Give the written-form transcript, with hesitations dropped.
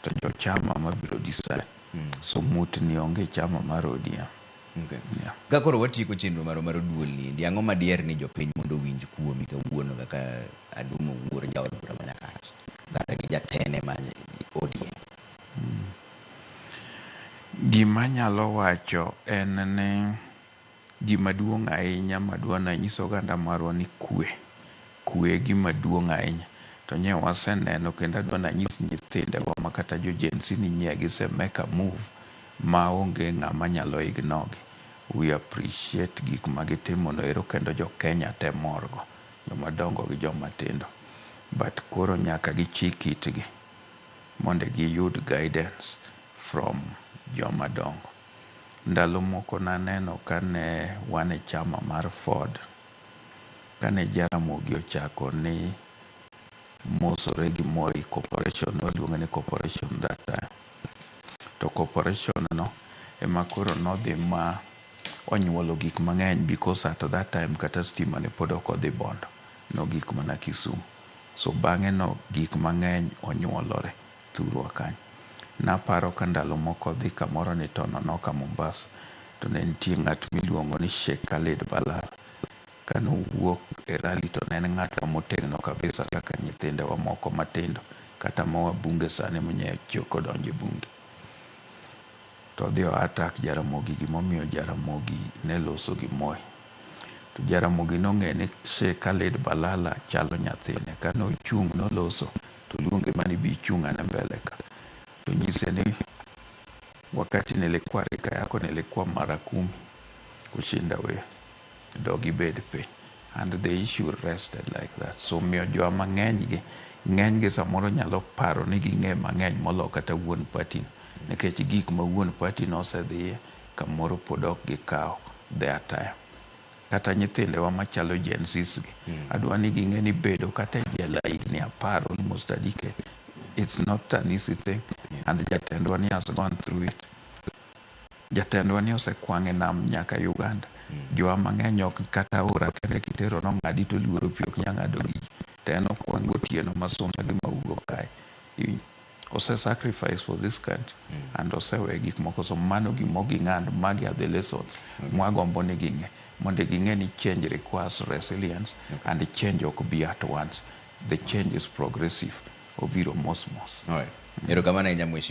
To jo chama mabiro decide. So mutni onge chama mar ODM. Yeah. Ka koro watieko chenro marwa mar duol ni endi, ang'o ma diher ni jopiny mondo owinj kuomi kawuono kaka Adum Owuor, jaod bura ma Nyakach, kata gi jatene ma ODM? Gima anyalo wacho en ni gima duong' ahinya madwa nanyis oganda marwa ni kwe. Kwe e gima duong' ahinya. To nye waseneno kendo adwa nanyis nyithindewa ma kata jo Gen Z ni nye gise make a move ma onge ng'ama nyalo ignore gi. We appreciate gik ma gitimo no ero kendo jo Kenya te mor go. Joma dongo gi joma tindo. But koro nyaka gichik itgi mondo giyud guidance from joma dongo. Ndalo moko naneno kane wan e chama mar Ford, kane Jaramogi ochako ni mosore gi Moi Corporation, waluonge ni corporation that time. To corporation no ema koro nodhi ma onyuolo gik mang'eny because at that time kata stima ne pod ok odhi Bondo, nogik mana Kisumu. So bang'e no gik mang'eny onyuolore thurwa kanyo. Naparo ka ndalo moko dhi kamoro ni Tononoka Mombasa, to ne nitie ng'at miluongo ni Sheikh Khalid Balal. Kanowuok e rally to ne en ng'at motegno kabisa kaka nyithindewa moko matindo kata ma wabunge sani monye odonjo e bunge. To odhi o attack Jaramogi gimomiyo Jaramogi ne loso gi Moi. To Jaramogi nong'e ni Sheikh Khalid Balala chalo nyathine. Kane ochung' noloso to luonge mani bi ichung' ane mbele ka. To nyise ni wakati nilikuwa rika yako nilikuwa mara 10 kushinda wewe. Dog ibed piny. And the issue rested like that. So miyo jowa mang'eny gi ng'eny gi samoro nyalo paro ni ging'e mang'eny molo kata wuon party no. Nikech gik ma wuon party nosedhiye kamoro pod ok gikawo their time. Kata nyithindewa machalo Gen Zs gi, adwa ni ging'e ni bedo kata e jela higni 10, almost a decade, it's not an easy thing. And jatendwa ni has gone through it. Jatendwa ni osekwang' e nam nyaka Uganda. Jowa mang'eny ok kata aora kende kitero nong'adi to luoro pi ok nyal ng'ado gi ji. To en okwang' gotieno ma suna gi mahugo kae. Ose sacrifice for this country and osewe gik moko. So mano gimo ging'ad, magi are the lessons mwagombo ni ging'e. Mondo ging'e ni change requires resilience and change ok be at once. The change is progressive. Obiro mos mos. Alright. Erokamano ahinya, mheshimiwa.